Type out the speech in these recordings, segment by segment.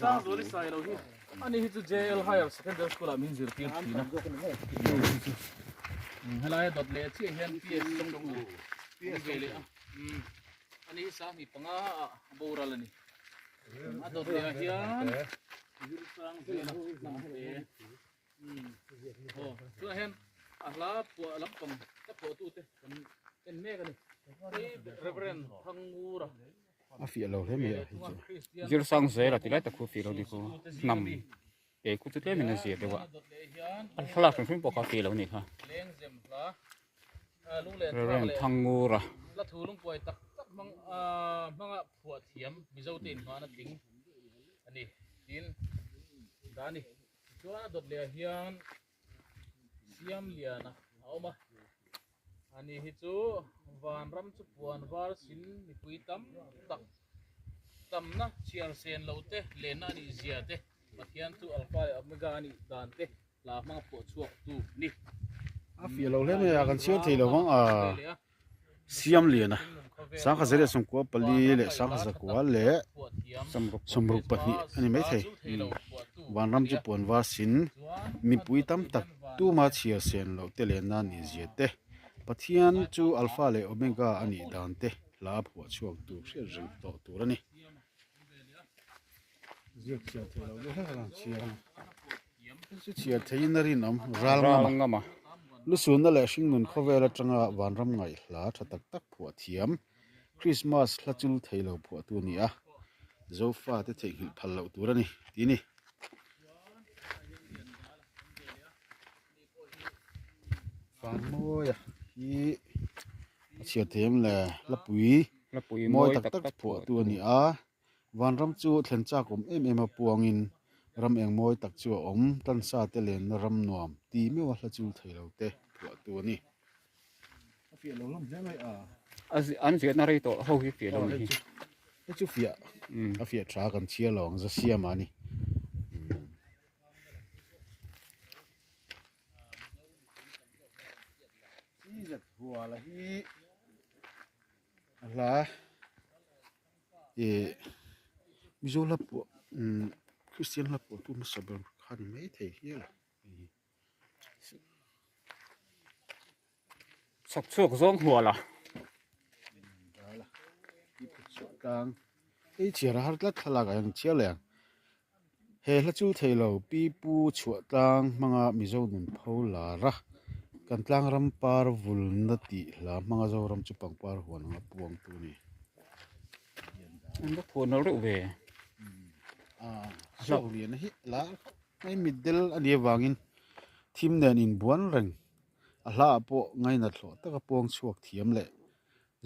Sangzuali Sailo hi ani hi chu JL Higher Secondary School ah min zirtir thin a. Helai a dawt leh chiah hian PS awm ve leh a. Ani hi Sanghnih panga ah a boral a ni. A dawt leh ah hian Zirsangzela hnamte. Aw tunah hian a hla phuah lampang ka phuahtute kan en mek a ni. Hei Reverend Thangura. A fiah lo hle mai a hei chu. Zir sang zel a ti lai tak khu fiah lo ni khu hnam ke khu chu tlem in a zia deuh a a thlalak hrim hrim pawh kha a fiah lo a nih kha. Reverend Thangura. Chuan a dawt leh ah hian siam lian a awm a, ani hi chu vanram chu puan var sin mipui tam tak tamna chhiar sen lo te lenna a nih zia te Pathian chu Alpha leh Omega a nih dan te hla hmanga phuah chhuak tu a ni. A fiah lo hle mai a, kan chhiar thei lo vang a. Siam lian a, sangha zariah sawmkua pali leh sangha zakua leh sawmruk pahnih a ni maithei. Vanram chu puan var sin mipui tam tak tuma chhiar sen loh te leh nan nih zia te, Pathian chu Alpha leh Omega a nih dan te hla a phuah chhuak tur hriat reng tawh tur a ni. Ziak chhiar thei lo deuh hlek a lang chhiar ang. Chu chhiar theiin a rinawm ral ngam a. Lusunna leh hringnun khawvel atanga vanram ngaih hla tha tak tak phuah thiam Christmas hla chul thei lo phuahtu a ni a, Zofa te theihnghilh phal loh tur a ni tih a ni. Vanmawia hi a chhiar thei em le Lapui mawi tak tak phuahtu a ni a. Vanram chu thlen chak awm em em a puangin ram eng mawi tak chu a awm, tansa te lenna ram nuam ti meuh a hla chul thei lo te phuah tu a ni. A fiah lo hlawm hle mai a. An ziahna rei tawh ho hi fiah lo ni hi. Hei chu fiah, a fiah tha kan chhiar lo ang Zasiama a ni. Zat huala hi a hla. Ih Mizo hla pawh umm Kristian hla pawh tu hmasa ber kha ni maithei hial a hei hi. Chhak chhuak zawng hual a. Tlang ei chhiar a har tlat thlalak ah hian chhiar leh ang. He hla chu thei lo Pi Pu chhuah tlang hmanga Mizo nun pho lar a, kan tlang ram par vulna tih hla hmanga Zoram chu pangpar huan anga puang tu a ni. An va phuah nalh reuh ve. A hlauh lian hi la mai mitdel a nih avangin thim nen inbuan reng a hla ah pawh ngainat hlawh taka puang chhuak thiam leh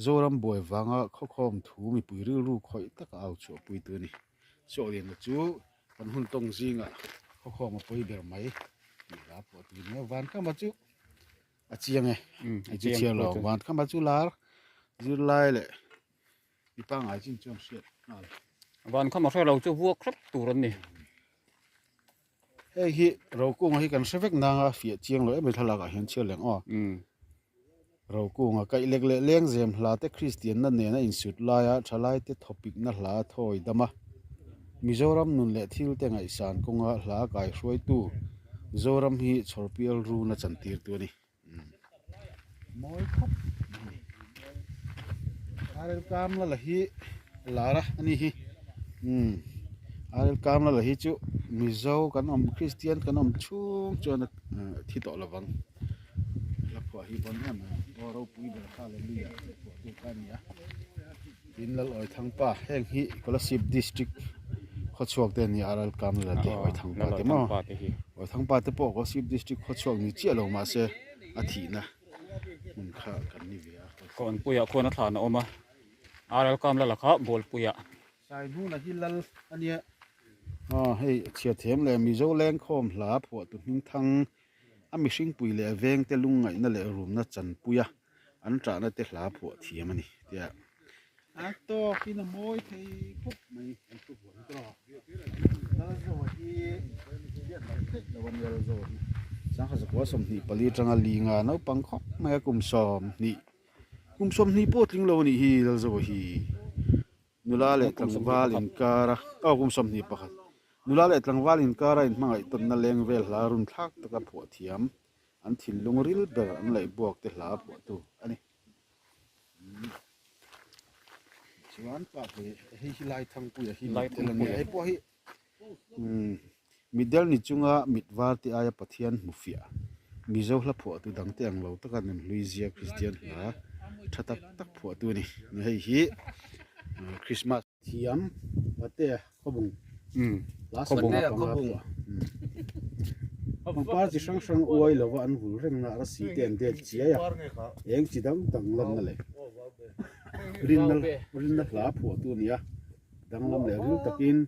Zoram buai vanga khawkhawm thu mipui rilru khawih taka au chhuahpui tu a ni. Sawhliana chu kan hun tawng zingah khawkhawm a pawi ber mai tih hla pawh a ti nia. Vankhama chu a chiang e, a chu chhiar lo. Vankhama chu lar zirlai leh mi pangngai chin chuan hriat nghal. Vankhama hre lo chu vuak hrep tur an ni. Hei hi Rokunga hi kan hre vek nanga fiah chiang lo em em thlalakah hian chhiar leng aw. Rokunga kaih lek leh lengzem hla te Kristianna nena insut laia thalaite thawpikna hla thawi dam a. Mizoram nun leh thil te ngaihsan kawnga hla kaihruaitu Zoram hi chhawrpial runa chantirtu a ni. Mawi khawp mai. Arel Kamla la hi lar a ani hi umm Arel Kamla la hi chu Mizo kan awm Kristian kan awm chhung chuan a thi tawh lovang hla phuah hi bawn em em aw ropui ber kha hallelujah phuah tu kha a ni a tin Lalawithangpa heng hi Kolasib district khawchhuak te a ni a Arel Kamla te Awithangpa te maw Awithangpa te pawh Kolasib district khawchhuak ni chiah lo mahse a thihna hmun kha kan ni ve a. Kawnpuiah khuan a thlan a awm a, RL Kamla lakah Bawlpuiah. Sai hnuna hi lal a nia. Aw hei chhiathem leh Mizo lengkhawm hla phuahtu hmingthang a mihringpui leh a vengte lungngaihna leh rumna chanpuia an tahna te hla phuah thiam a ni tia a tawk in a mawi thei khawp mai an thu huan hi tawk Lalzoa hi hriat loh theih lo a nia Lalzoa hi sangha zakua 24 atanga linga naupang khawp mai a kum 20 kum 20 pawh tling lo a nih hi Lalzoa hi. Nula leh tlangval inkara aw kum 21 nula leh tlangval inkara inhmangaih tawnna leng vel hla run thlak taka phuah thiam an thinlung ril ber an laih buak te hla phuahtu a ni. Chuan pa pui hei hi Laithangpuia hi mitdel a ni a hei pawh hi mitdel ni chunga mit var te aia Pathian hmu fiah Mizo hla phuahtu dang te ang lo taka nunhlui zia Kristian hla tha tak tak phuahtu a ni. Hei hi Krismas Thiam Patea Khawbung hla sawmnga panga phuah. Pangpar chi hrang hrang uai lova an vul rengna arsi te an det chiai a, eng chi dang dang lanna leh rinna rinna hla phuahtu a ni a, danglam leh ril takin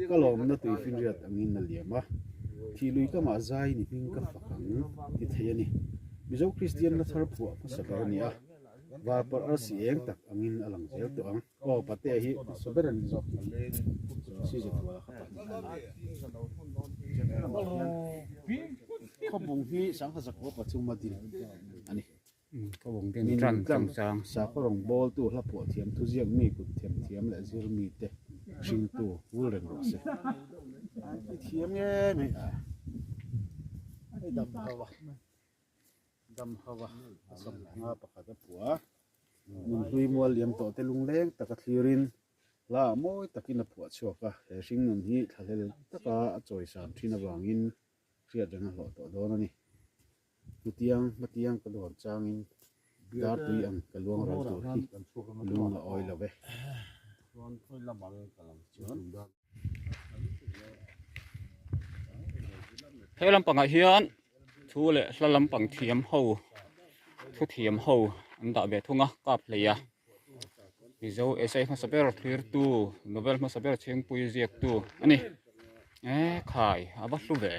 ka lawmna tui finriat angin a liam a, thih lui kamah zai ni hming ka fak ang ti thei a ni. Mizo Kristian hla thar phuah hmasa ber a ni a, varparh arsi eng tak angin a lang zel tawh ang. Aw Patea hi hmasa ber a ni zawk si Zetuala kha pahnih a ni. Khawbung hi sangha zakua pathum a din a ni. Khawbung din tan chungchang. Sakhaw rawngbawltu hla phuah thiam thuziak mi kut thiam thiam leh zir mite hringtu vul reng rawh se. I thiam nge mai a. Hei dam ho a. Dam ho a a sawmhna pakhat a phuah a. Nunhlui mual liam tawh te lungleng taka thlirin hla ah mawi takin a phuah chhuak a, he hringnun hi thlahlel taka a chawisam thin avangin hriat reng a hlawh tawh dawn a ni. Hnutiang hmatiang ka dawn changin dar tui ang ka luang ral tur hi lung a awi lo ve. He lampangah hian thu leh hla lampang thiam ho thu thiam ho an dah ve thung a kap hlei a Mizo essay hmasa ber thlirtu novel hmasa ber chhingpui ziaktu a ni e khai a va hlu ve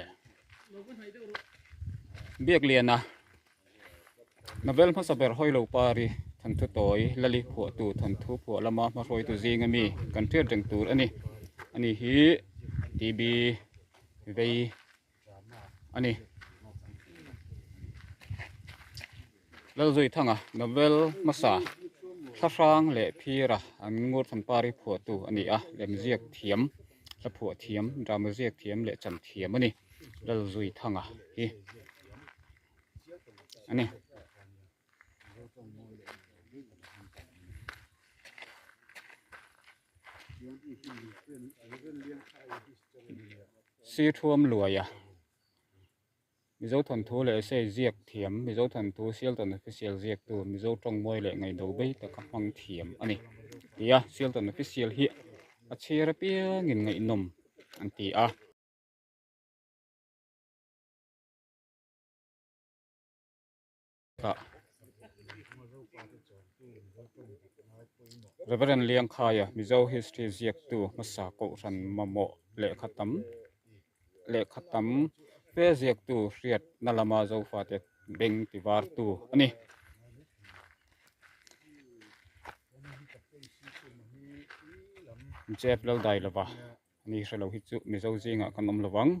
Biakliana. Novel hmasa ber hawi lo pari thawnthu tawi Lali phuahtu thawnthu phuah lama hmahruaitu zinga mi kan hriat reng tur a ni. Ani hi TB vei a ni. Lalzuithanga novel hmasa Thlahrang leh Phira an ngur thanpari phuahtu a ni a, lemziak thiam, hla phuah thiam, drama ziak thiam leh chan thiam a ni. Lalzuithanga hi. A ni. Sir Thuam Luaia Mizo thawnthu leh essay ziak thiam Mizo thawnthu Sialton Official ziaktu Mizo tawng mawi leh ngaihdo bei taka hmang thiam a ni tia Sialton Official hi a chhiar apiangin ngaihnawm an ti a. Reverend Liangkhaia Mizo History ziaktu hmasa kohhran mamawh lehkha tam lehkha tam fe ziaktu hriatna lama Zofate beng tivartu a ni. Jeff Laldailova. Ani hre lo hi chu Mizo zingah kan awm lo vang.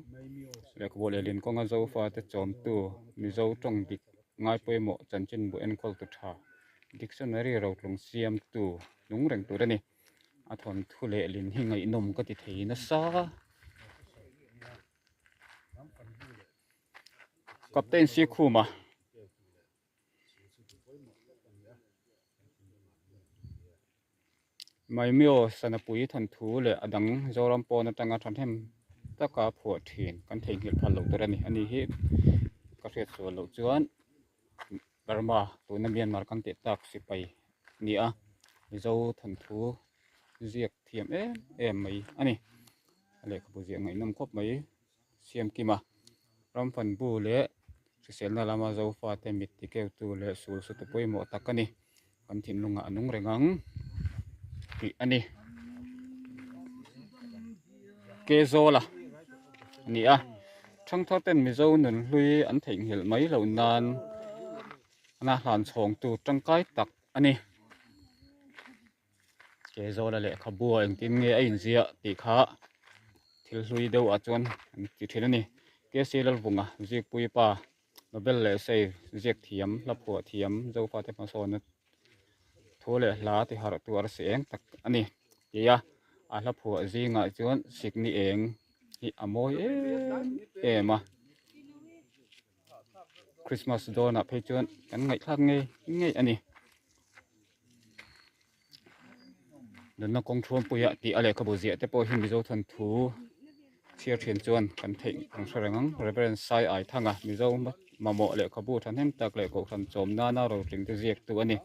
Lehkhabu leh Linkawnga Zofate chawmtu Mizo tawng dik ngai pawimawh chanchinbu enkawltu tha dictionary rotlung siamtu nung reng tur a ni. A thawnthu leh lin hi ngaihnawm ka ti thei nasa. Captain Sikhuma. Maimio Sanapui thawnthu leh a dang Zoram pawn atanga thahnem taka phuah thin kan theihnghilh phal loh tur a ni. Ani hi ka hriat sual loh chuan Burma tuna Myanmar kan tih tak sipai a ni a, Mizo thawnthu ziak thiam em em mai a ni. A lehkhabu ziah ngaihnawm khawp mai Siamkima Ramfanbu leh hriselna lama Zofate mit tikeutu leh sul sutu pawimawh tak a ni. Kan thinlungah a nung reng ang tih a ni. Kezawla a ni a, thangthar ten Mizo nunhlui an theihnghilh mai loh nan a hlan chhawngtu tangkai tak a ni. Kezawla lehkhabu ah engtin nge a inziah tih kha thil hlui deuh ah chuan an ti thin a ni. KC Lalvunga Zikpui pa Nobel leh Sei ziak thiam, hla phuah thiam, Zofate hmasawnna thu leh hla ti harh tu arsi eng tak a ni. ti a a hla phuah zingah chuan sikni eng hi a mawi em em a Christmas dawnah phei chuan kan ngaihthlak ngei ngei a ni. Nunna kawng thuampuia tih a lehkhabu ziah te pawh hi Mizo thawnthu chhiar thin chuan kan theih kan hre reng ang. Reverend Sai Aithanga Mizo mamawh lehkhabu thahnem tak leh kohhran chawm nana rotling te ziaktu a ni.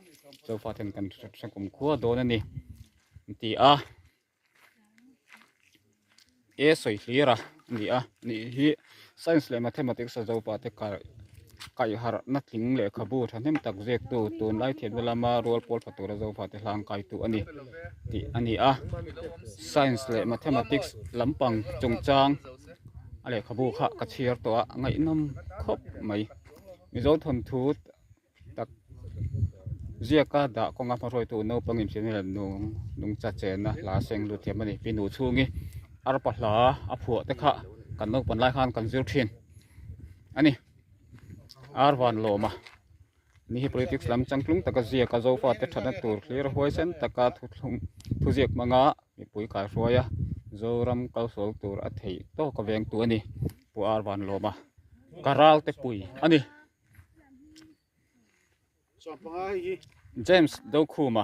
Zofa ten kan hre kumkhua dawn a ni an ti a. E sawi hlir a ni a nih hi science leh mathematics a zopa te kaih harh na tling lehkhabu thahnem tak ziaktu tunlai thiamna lama rual pawl pha tura zofa te hlang kaitu a ni tih a ni a science leh mathematics lampang chungchang a lehkhabu kha ka chhiar tawh a ngaihnawm khawp mai mizo thawnthu tak ziaka dah kawnga hmahruaitu naupang infiamna leh nungcha chenna hla seng lut thiam a ni pi nu chhungi arpa hla a phuah te kha kan naupan lai khan kan zir thin a ni ar van lawm a ni hi politics lam changtlung taka ziaka zofa te thatna tur thlir huaisen taka thuthlung thuziak hmanga mipui kaihruai a zoram kalsual tur a theih tawk a vengtu a ni pu ar van lawm a ka ral te pui a ni. James Dokhuma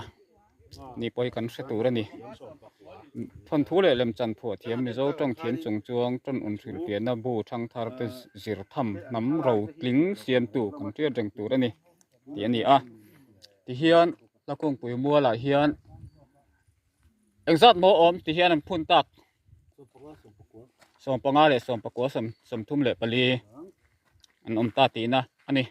ni pawh hi kan hre tur a ni. Thawnthu leh lemchan phuah thiam Mizo tawng thiam chung chuang tawn un hrilh piahna bu thangthar te zir tham hnam ro tling siamtu kan hriat reng tur a ni tih a ni a. Tihian Hlakungpui mualah hian engzat maw awm ti hian an phun tak. 15 leh 14 34 an awm ta tihna a ni.